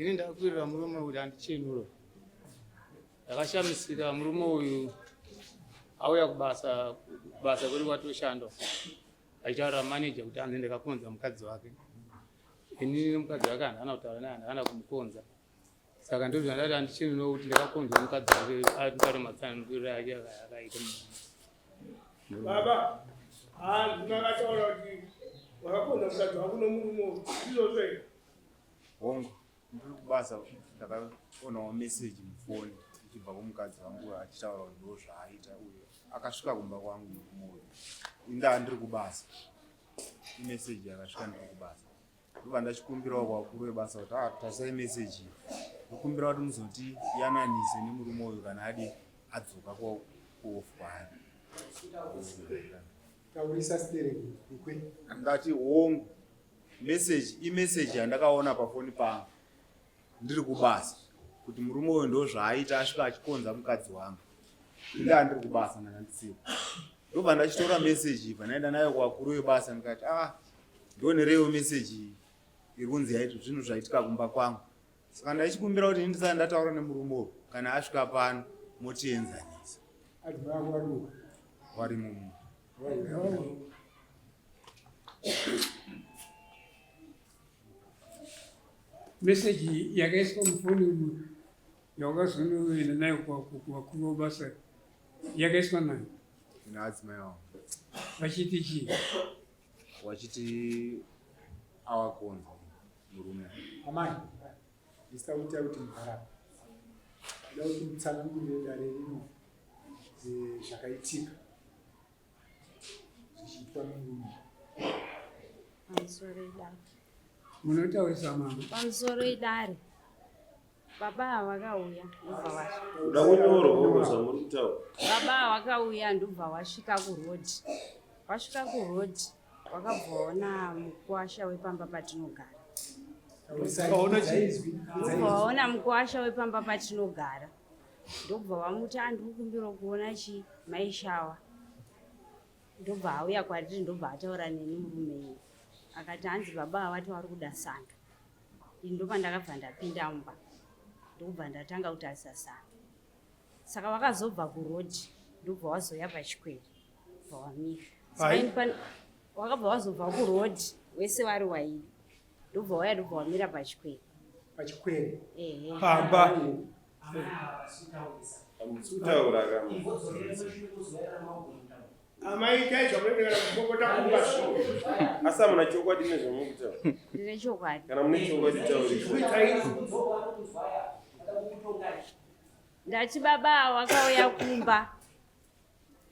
Ini ndakwirira murume kuti andichenura. Ndakashamisika murume uyu auya kubasa kubasa kwedu kwatoshanda achitaurira manager kuti anzi ndakakonza mukadzi wake. Ini nemukadzi wake handana kutaura naye handana kumukonza. Saka ndozvo ndati andichenura kuti ndakakonza mukadzi wake atare matsananguriro ake akaita. Baba, hanzi makataura kuti wakakonza mukadzi wako nomurume uyu. Ndizvozvo here? Hongu, ndiri kubasa ndakaonawo meseji mufoni ichibva kumukadzi wangu achitaura kuti ndo zvaaita uyo akasvika kumba kwangu murume uyu. Indaa ndiri kubasa. Imeseji yakasvika ndiri kubasa. Ndobva ndachikumbirawo kuvakuru vebasa kuti ah, tarisai meseji iyi. Ndokumbira kuti muzoti yananise nemurume uyu kana adi adzoka kuoff kwaari. Taurisa stereki ikwe. Ndati hongu message imessage yandakaona pafoni pangu ndiri kubasa kuti murume uyu ndo zvaaita asvika achikonza mukadzi wangu indaa ndiri kubasa ndanga ndisipo ndobva ndachitora message ibva ndaenda nayo kuvakuru vebasa ndikati ah ndionereiwo message iyi iri kunzi yaiti zvinhu zvaitika kumba kwangu saka ndaichikumbira kuti ndisati ndataura nemurume uyu kana asvika pano motienzanisa warimo muno Meseji yakaiswa mufoni umu yawakazonoenda nayo kuvakuru vebasa yakaiswa nani? Naadzimai wangu. Vachiti chii? Wachiti awakonza murume. Amai, ndisita kuti mugarapa. Ndoda kuti mutsanangurire dare rino eh, zvakaitika. zvichiitwa nemurume. Pamusoro idare. Munotaurisa mama. Pamusoro idare. Baba ava vakauya ndobva vasvika. Kuda kunyorwa uko zvamuri kutaura. Baba ava vakauya ndobva vasvika kuroad. Vasvika kuroad vakabva vaona mukwasha wepamba patinogara. Ndobva vaona mukwasha wepamba patinogara. Ndobva vamuti andiri kukumbira kuona chi mai Shawa. Ndobva auya kwatiri ndobva ataura neni murume iye. Akati hanzi baba ava vati vari kuda sando. Ini ndopandakabva ndapinda mumba. Ndokubva ndatanga kutarisa sando. Saka vakazobva kuroad ndobva wazouya pachikwere. Bva wamira. Saka ini wakabva wazobva kuroad wese wari wairi. Ndobva waya ndobva wamira pachikwere. Pachikwere. Ehe. Pamba. Kutaura kama. Amai itai zvamunenge kana kupopota kumba zvino. Asi hamuna chokwadi nezvamuri kutaura. Ndine chokwadi. Kana mune chokwadi taurisa. Ndati baba wakauya kumba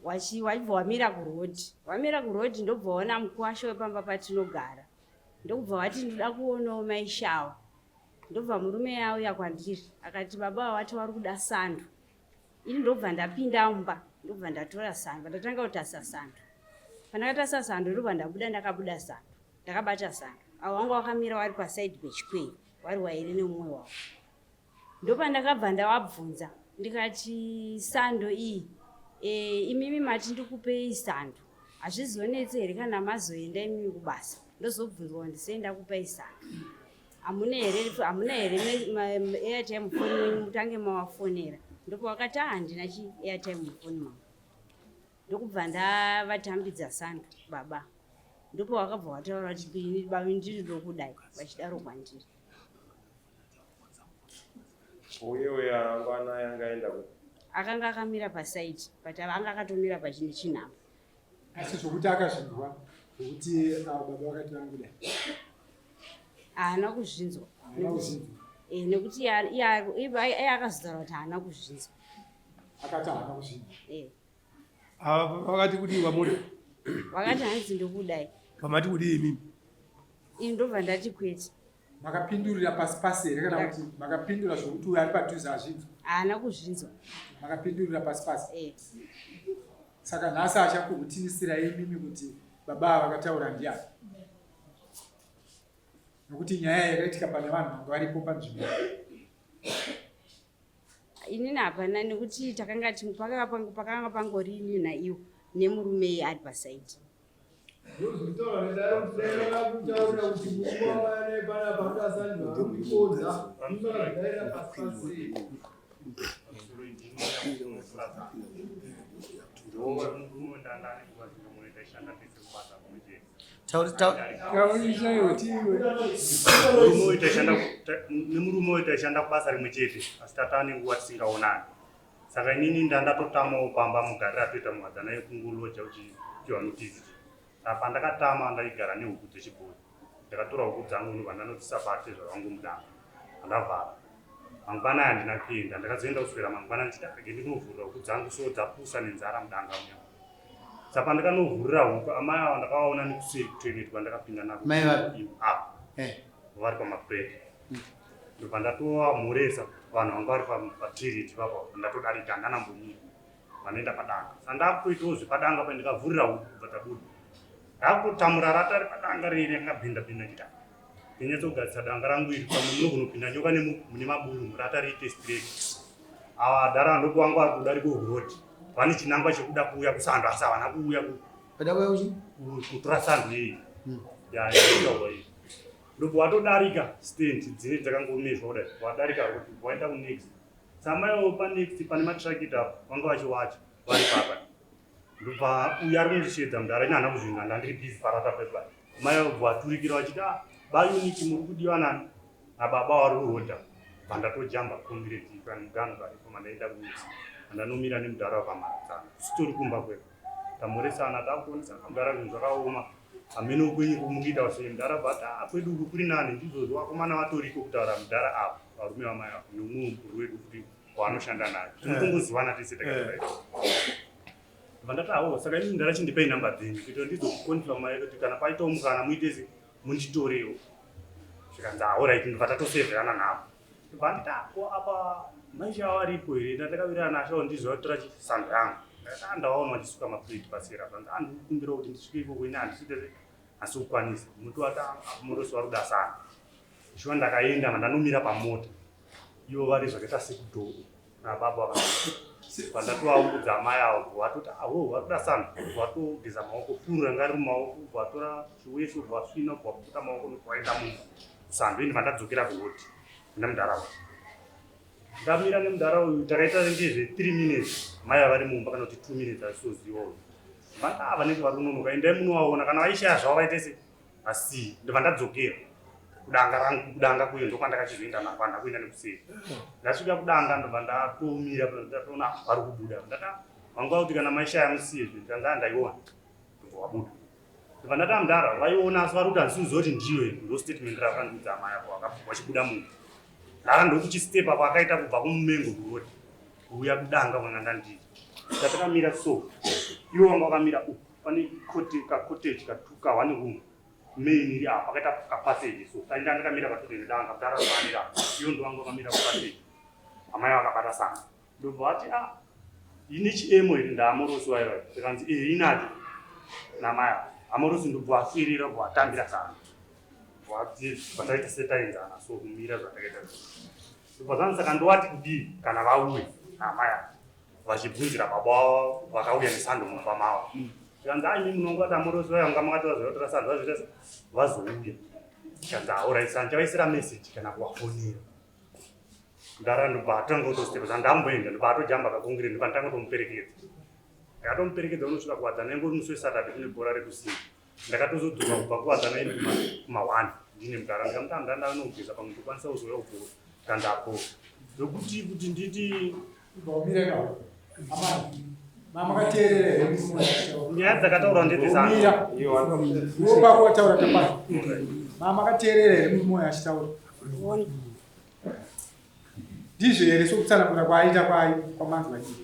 wachibva wamira kuroad. Wamira kuroad ndobva waona mukwasha wepamba patinogara. Ndokubva wati ndoda kuonawo mai Shawa. Ndobva murume auya kwandiri akati baba vati vari kuda sando. Ini ndobva ndapinda mumba ndobva ndatora sando ndatanga kutasa sando. Pandakatasa sando ndobva ndabuda ndakabuda sando ndakabata sando. Avo vanga vakamira vari pasaidi pechikwei vari wairi nemumwe wavo. Ndopandakabva ndavabvunza ndikati sando iyi e, imimi mati ndikupei sando hazvizonetsi here kana mazoenda imimi kubasa ndozobvunzwa ndisei ndakupai sando hamuna here hamuna here airtime foni wenyu mutange mawafonera ndopavakati ah handina chi airtime mufoni mangu ndokubva ndavatambidza sando baba ndopavakabva vataura kuti baba ndiri ndokudai vachidaro kwandiri Uye uya anga anaye anga aenda ku. Akanga akamira pasaidi but anga akatomira pachine chinhamba. Asi zvokuti akazvinzwa zvokuti ava baba vakati vanguda. Haana kuzvinzwa. Haana kuzvinzwa. Eh, nekuti iye akazotaura kuti haana kuzvinzwa. Akati haana kuzvinzwa. Eh. Ava vakati kudii kwamuri? Vakati hanzi ndokudai. Pamati kudii imimi? Ini ndobva ndati kwete. Makapindurira pasi pasi here kana kuti makapindura zvokuti uyo ari padhuze azvinzwa? Haana kuzvinzwa. Makapindurira pasi pasi? Eh. Saka nhasi achakuhutinisirai imimi kuti baba ava vakataura ndiani? Nokuti nyaya yakaitika pane vanhu vanga varipo panzvimbo. Inini hapana nekuti takanga pakanga pangori ini naiwo nemurume iye ari pasaidi. Ndozvitaura nedare kuti dai vakakutaurira kuti murume wauya naye panapa anoda sando anokukonza unozvidaira pasi pasi. Nemurume uyu taishanda kubasa rimwe chete asi tatane nguva tisingaonani saka inini ndandatotamawo pamba mugariro atoita muhadzana yekunguloja uchipiwa notice apa ndakatama ndaigara nehuku dzechibhoyi ndakatora huku dzangu ndobva ndanodzisapate zvavangu mudanga andavhara mangwana handina kuenda ndakazoenda kuswera mangwana ndichiti rege ndinovhurira huku dzangu so dzapusa nenzara mudanga muya saka ndakanovhurira huku amai ava ndakavaona nekuseri kutoilet kwandakapinda nako apa eh. vari pamabreak ndobva ndatovamhoresa vanhu vanga vari patiriti papa ndatodarika handana mbomira vanoenda padanga sa ndakutoitawo zvepadanga pa ndikavhurira huku kubva dzabuda ndakutotamura rata ripadanga riri rakabhinda bhinda chita ndinyatsogadzisa danga rangu iri pamwe munogonopinda nyoka mune maburu rata riite straight ava dhara ndoku wangu ari kuda riko road vane chinangwa chekuda kuuya kusando asi havana kuuya kutora sando iyi hmm. yaitaurwa iyi ndobva watodarika stand dzine dzakangomezwa kudai wadarika road waenda kunext samaiwo panext pane matrakita apo vanga vachiwacha vari papa ndobva uyo ari kundisheedza mudhara ini hana kuzvinga ndandiri busy parata pepa mai vabva vaturikira vachiti ah bayuniki muri kudiwa nani nababa wari kuhodha bva ndatojamba kongireti pamuganhu paripo mandaenda kuuti andanomira nemudhara wapamharadzano sitori kumba kwepo tamhoresana takuonesana mudhara zvinhu zvakaoma hameno kwenyu kumukuita sei mudhara but ah, kwedu uku kuri nani ndizvozvo vakomana vatoriko kutaura mudhara ava varume vamai ava nomumwe mukuru wedu kuti waanoshanda naye tinotongozivana tese takaita bva ndati awo saka ini mudhara chindipai namba dzenyu kuitira ndizokukonfirma kuti kana paitawo mukana muite se munditorewo zvikanzi aorit ndobva tatosevherana navo ndobva nditi ako apa maisha varipo here ndandakawirirana nashawo ndizovatora chisando yangu ndakati andawaona vachisuka maplate pasera zvanzi andikukumbira kuti ndisvike ikoko ini handisite asi kukwanisa muti wati morosi vari kuda sana shuwa ndakaenda mandanomira pamota ivo vari zvakaita sekudhoo nababa vandatovaudza amai avo vatoti aho vakuda sana vatogeza maoko puru ranga riri mumaoko vatora chiwesho vasvina vaputa maoko vaenda mumba sando ini vandadzokera kuhoti nemudhara uyu ndamira nemudhara uyu takaita ngezve 3 minutes mai avari mumba kana kuti 2 minutes asisoziva uyu vanga vanenge vari kunonoka endai munovaona kana vaishaya zvavo vaite se asi ndobva ndadzokera kudanga rangu kudanga kuyo ndokwandakachizoenda nako handina kuenda nekuseri ndasvika kudanga ndobva ndatomira ndatoona vari kubuda ndata vanga kuti kana maishaya musiye zve ndikanzi ndaiona ndobva wabuda ndobva ndata mudhara vaiona asi vari kuti handisi kuziva kuti ndiwe ndo statement rakandiudza amai apo vachibuda munhu ndara ndokuchistepa kwaakaita kubva kumumengo kurodi kuuya kudanga kwanga ndandiri ndatakamira so iwo wanga wakamira uku pane kacottage katuka one room main iri apa pakaita kapassage so tainda ndakamira padhuze nedanga mudhara zvaamira iyo ndowanga wakamira kupassage amai vakabata sanga ndobva vati a ah, ine chiemo here ndaamorosi wayo vayo zvikanzi ee inacho namai ava amorosi ndobva afirira bva atambira sanga vataita setaenzana so kumira zvatakaita ndobva zvanzi saka ndowati kudii kana vauye namai ava vachibvunzira baba wavo vakauya nesando mumba mavo zvikanzi ai mimi munonga tamorosi vaya nga makati vazotora sando vazoita vazouya zvikanzi aorai sando chavaisira message kana kuvafonera ndara ndobva atanga kutostepa zvandamboenda ndobva atojamba kakongire ndobva nditanga kutomuperekedza ndakatomuperekedza unosvika kuwadzana ingori musi wesaturday kune bhora rekusimba ndakatozodzoka kubva kuwadzana iri kuma one ndine mudhara ndikamuti andanda ndanogeza pamwe ndokwanisa kuzouya kubhora kandapo zvokuti kuti nditi nyaya dzakataurwa ndedzesanotaura mama akateerera here murume uyo achitaura ndizvo here sokutsanangura kwaaita kwamanzwa ii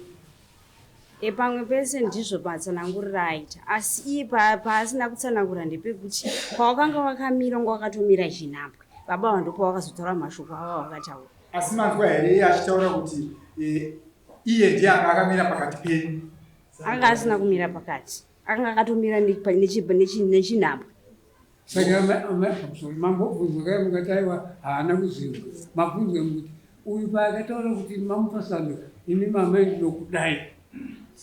E pamwe pese ndizvo patsanangurira aita asi iye paasina kutsanangura ndepekuti pawakanga wakamira unga wakatomira chinhambwe baba va ndopawakazotaura mashoko ava wakataura asi manzwa here iye achitaura kuti eh, iye ndiye anga akamira pakati penyu anga asina kumira pakati akanga akatomira nechinhambwe Saka mambobvunzwa kai mukati aiwa haana kuziva mabvunzwa mukuti uyu paakataura kuti mamupa sando imi mama ndinokudai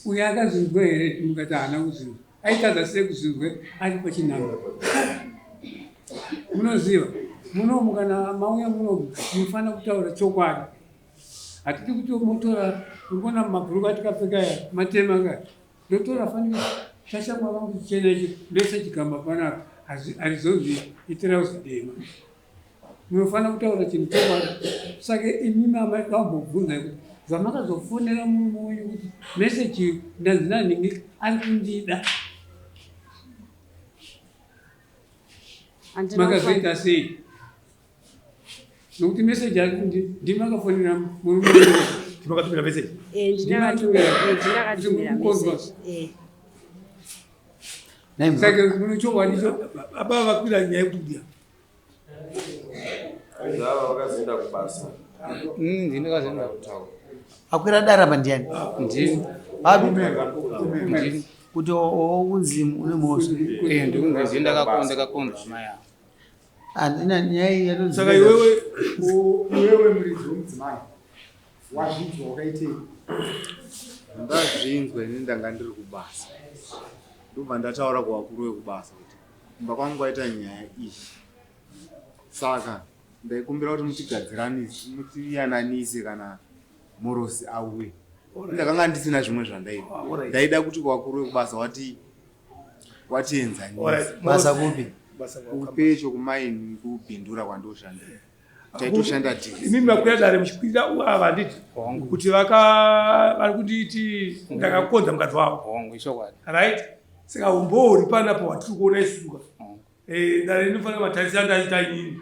uyu akazinzwa here mukati haana kuziva. Aitadza sei kuzvinzwe ari pachinhamba? Munoziva munomu kana mauya munomu munofanira kutaura chokwadi. Hatidi kuti motora uri kuona mabhuruku atikapfeka aya matema ka ndotora fanika chashamwa vangu chichena ichi ndoisa chigamba panapa harizonzi itirauzi dema. Munofanira kutaura chinhu chokwadi. Saka imimi amai vambobvunza kuti zvamakazofonera murume wenyu kuti meseji ndanzi nanhingi ari kundida makazoita sei? Nokuti meseji ari kundi ndimi makafonera murume wenyu. Ndimakatumira meseji? Eh, ndinakatumira meseji. Eh. Saka mune chokwadi cho baba vakwira nyaya yekudya. Ava vakazoenda kubasa. Ndini ndakazoenda kutaura. Akwira dare apa ndiani? Ndini. Babi? Ndini. Kuti unzi une mhosva. Eh, ndikunzi ndini ndakakonda ndakakonda amai ava. Handina nyaya iyi yatonzi. Saka iwewe iwewe muridzi wemudzimai wazvinzwa wakaitei? Ndazvinzwa ini ndanga ndiri kubasa. Ndobva ndataura kuvakuru vekubasa kuti kumba kwangu kwaita nyaya iyi. Saka ndaikumbira kuti mutigadziranise, mutiyananise kana Morosi auye. Ndakanga ndisina zvimwe zvandaida. Ndaida kuti kuvakuru vekubasa wati watienzanise. Basa kupi? Kupecho kumaini kubhindura kwandoshandira. Taitoshanda tese. Imi makwira dare muchikwirira ava handiti kuti vaka vari kunditi ndakakonza mukadzi wavo. Hongu ichokwadi. Right? Saka umbowo uri panapa hwatiri kuona isusu ka. Eh, dare rinofanira matarisira ndaita inini.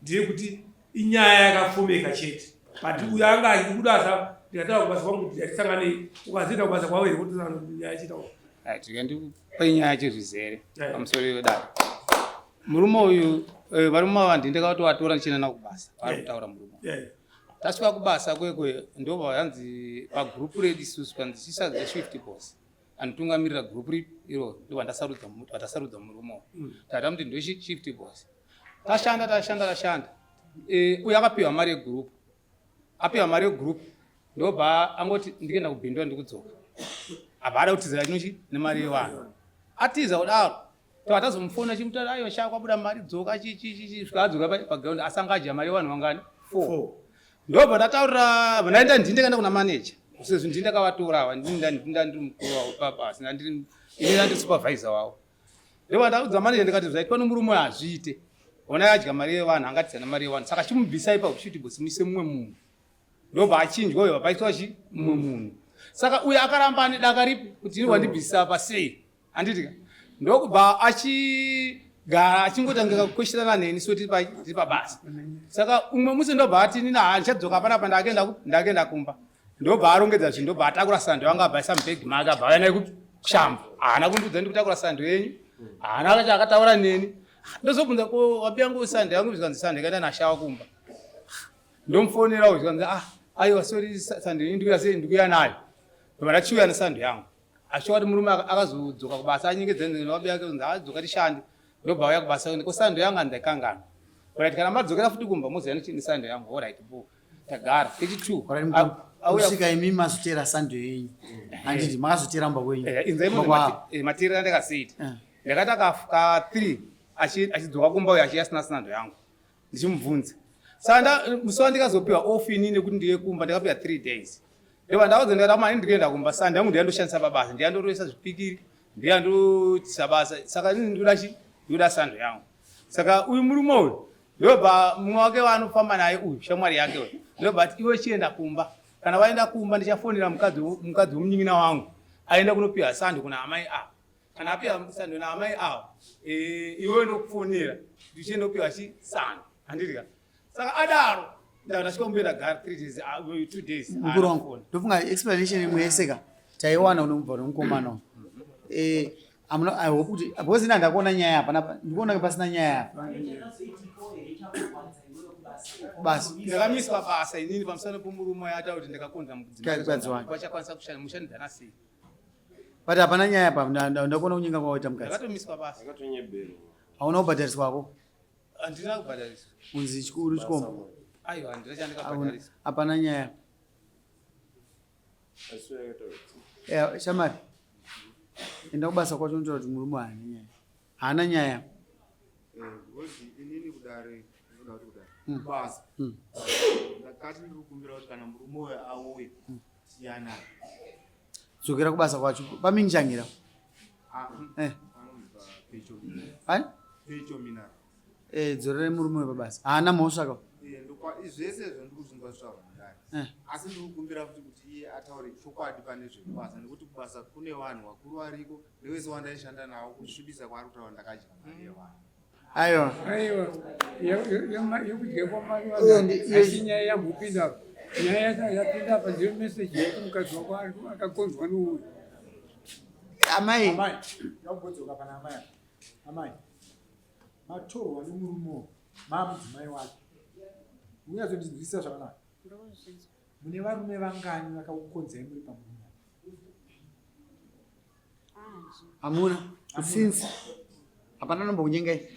Ndiye kuti inyaya yakafomeka chete. But uyo anga achikuda asa ndikataura kubasa kwangu kuti hatisanganei ukazoenda kubasa kwavo here kuti nyaya chitaura. Right, ndikandipe nyaya yacho zvizere pamusoro wedare. Murume uyu eh, varume ava ndini ndakatovatora ndichienda navo kubasa vari kutaura murume uyu. Tasvika kubasa kwekwe ndobva yanzi pagroup redu isusu panzi chisadza shift boss anotungamirira group ripi iro ndobva ndasarudza vatasarudza murume uyu. Tata muti ndo shift boss. Tashanda tashanda tashanda. Eh, uyu akapiwa mari yegroup. Apiwa mari yegroup ndobva angoti ndikuenda kubhindura ndikudzoka. Abva ada kutizira chinochi nemari yevanhu. Atiza kudaro Tobva tazomufona chimutaura aiwa sha kwabuda mari dzoka chi chi chi chi svika adzoka paground asi anga adya mari yevanhu vangani? 4. Ndobva ndataurira ndaenda ndini ndakaenda kuna manager. Sezvo ndini ndakavatora ava ndini ndandiri mukuru wavo pabasa ndandiri ini ndandiri supervisor wavo. Ndobva ndaudza manager ndikati zvaitwa nomurume uyu hazviite. Ona adya mari yevanhu angatiza mari yevanhu saka chimubvisai pakushuti boss muise mumwe munhu. Ndobva achinjwa uyo paitwa chi mumwe munhu. Saka uyu akaramba ane daka ripi kuti ini wandibvisa apa sei? Handiti ka? Ndokubva achigara achingotanga kukweshirana neni so tiri pabasa. Saka umwe musi ndobva ati nini haa ndichadzoka panapa ndakenda ndakenda kumba. Ndobva arongedza zvinhu ndobva atakura sando yangu abva aisa mubhegi make abva auya naye kushamba. Haana kundiudza ndikutakura sando yenyu. Haana chaakataura neni. Ndozobvunza ko wabi yangu sando yangu zvikanzi sando ikaenda nashawa kumba. Ndomufonera zvikanzi ah aiwa sorry sando yenyu ndikuya sei ndikuya nayo. Ndobva ndachiuya nesando yangu. Achiwa kuti murume akazodzoka kubasa anyengedza nevabi yake kunzi adzoka tishande ndobva auya kubasa ko sando yangu andaikanganwa. Alright kana madzokera futi kumba moziva nesando yangu alright bo tagara kechi 2 kusvika imi mazotera sando yenyu handiti makazotera mumba kwenyu inzai materera ndakaseita ndakaita ka 3 achidzoka kumba uyo achiya asina sando yangu ndichimubvunza saka musi wandikazopiwa off inini nekuti ndiye kumba ndakapiwa 3 days ndobva ndaudza ndikati amani ndikuenda kumba saka ndangu ndiyandoshandisa pabasa ndiyandoroesa zvipikiri ndiyandotisa basa saka ini ndikuda chi ndikuda sando yangu saka uyu murume uyu ndobva mumwe wake waanofamba naye uyu shamwari yake uyu ndobva ati iwe chienda kumba kana waenda kumba ndichafonera mukadzi mukadzi wemunyin'ina wangu aenda kunopiwa sando kuna amai ava kana apiwa sando naamai ava eh, iwe ndokufonera ndichienda kupiwa chi sando handiti ka saka adaro ndasvika kumbe ndagara 3 days 2 ah, days mukuru wangu ndofunga explanation imwe yese ka taiwana unobva nomukomana uyu eh, amuna i hope kuti because ina ndakuona nyaya apa napa ndikuona pasina nyaya apa basa ndakamiswa basa inini pamusana pomurume ata kuti ndakakonza mudzimai wake vachakwanisa kushanda mushandidzana sei but hapana nyaya apa ndakuona kunyenga kwawaita mukadzi ndakatomiswa basa ndakatonyeberwa hauna kubhadhariswako handina kubhadhariswa kunzi chikuru chikomba aiwa handina chandikabhadhariswa hapana nyaya shamari. Enda kubasa kwacho unotaura kuti murume haana nyaya. Haana nyaya. Eh, because inini kudare ndinoda kuti kudare kubasa ndakati ndiri kukumbira kuti kana murume uyo auye tiyanane. Dzokera kubasa kwacho. Paminjangira. Ah, Eh. anonzi pa Pecho Minara. Ani? Pecho Minara. Eh, dzorere murume uyo pabasa. Haana mhosva ka. Eh, zvese izvo ndiri kuzvinzwa zvitaurwa mudare Eh. asi ndiri kukumbira futi kuti iye ataure chokwadi pane zvekubasa nekuti kubasa kune vanhu vakuru variko nevese wandaishanda navo kusvibisa kwaari kutaura ndakadya mari yevanhu. Aiwa. Aiwa, yekudya kwamari Iyo vanhu asi nyaya yambopinda apa. Nyaya yapinda apa ndiyo meseji yekuti mukadzi wako akakonzwa nouyu. Amai. Amai, ndakubodzoka pana amai apa. Amai, matorwa nemurume uyu, maamudzimai wake. Unyatsondinzwisisa zvakanaka. Ndozvinzwa. Mune varume vangani vakakukonzai muri pamurume? Hamuna. Since hapana nombokunyengai.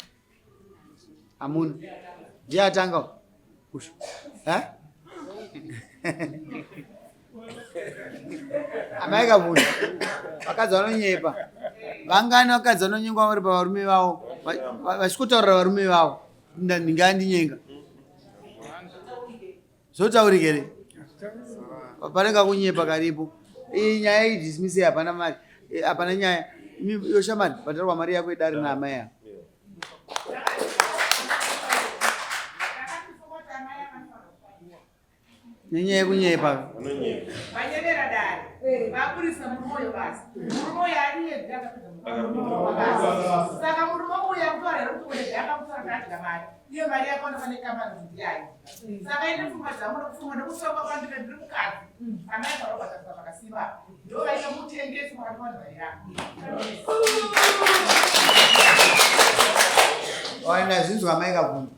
Hamuna. Ndiye atanga. Usho. Eh? Amai kavhunza. Vakadzi vanonyepa. Vangani vakadzi vanonyengwa vari pavarume vavo vachikotaurira varume vavo ndingandinyenga. Zvotaurika here? Pane kakunyepa karipo. Iyi nyaya iyi dismiss hapana mari. Hapana nyaya. Imi yoshamari bhadharwa mari yako yedare naamai ava. Nenyaya yekunyepa. Vanyevera dare vaburisa murume uyo basa. Murume uyo ariye ndiye akapinda murume basa. Saka murume uyu akutaura here kuti uyu akamutora akadya mari, iyo mari yakaonekwa nekambani kuti ndiyayo. Saka ine pfungwa dzangu nokupfungwa nekutonga kwandiri ndiri mukadzi amai varobhadharisa zvakasimba ndo vaita mutengesi pakati vanhu vairapa. Waenda zvinzwa amai kavhunza.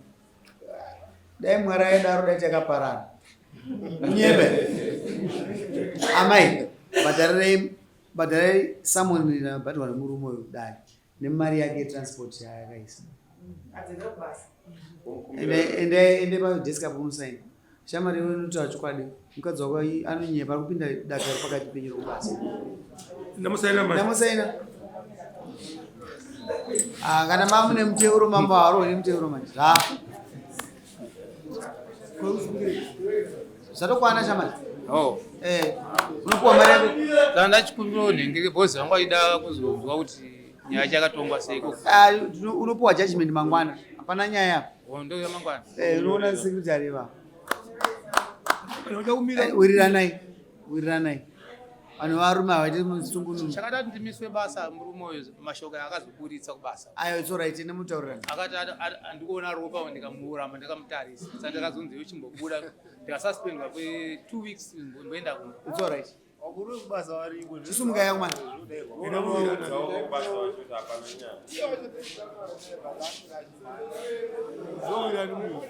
Dai Mwari aidaro dai takaparara. Nyebe. Amai, bhadharirei bhadharai summon inobhadharwa nemurume uyu dai nemari yake yetransport yaakaisa. Adzokera kubasa. Ende ende padesk apo unosaina. Shamwari iwe unotaura chokwadi. Mukadzi wako anonyepa ari kupinda daka riri pakati penyu rekubasa. Ndamusaina manje. Ndamusaina. Ah, kana mamune muteuro mambo harohwi nemuteuro manje. Ha. Zvatokwana shamwari. Oh. Eh. Unopuwa mari yako. Saka ndachikumbirawo nhengeke bhozi vangu vachida kuzonzwa kuti nyaya chakatongwa seiko. Ah, unopuwa judgment mangwana. Hapana nyaya apa. Oh, ndo yamangwana. Eh, unoona secretary va. Unoda kumira. Eh, Wiriranai. Wiriranai. Vanhu varume havaiti musungununu. Chakada kuti ndimiswe basa murume uyu mashoko akazoburitsa kubasa. Ayo it's alright nemutaurirana. Akati andikuona ropa ndikamuuramba ndikamutarisa. Saka ndakazonzi iwe chimbobuda ndikasuspendwa kwe 2 weeks mboenda kumba. It's alright. Vakuru vekubasa variko. Chisumuka yangu mwana. Unoudzawo kubasa wacho kuti hapana nyaya. Zowirirana munhu.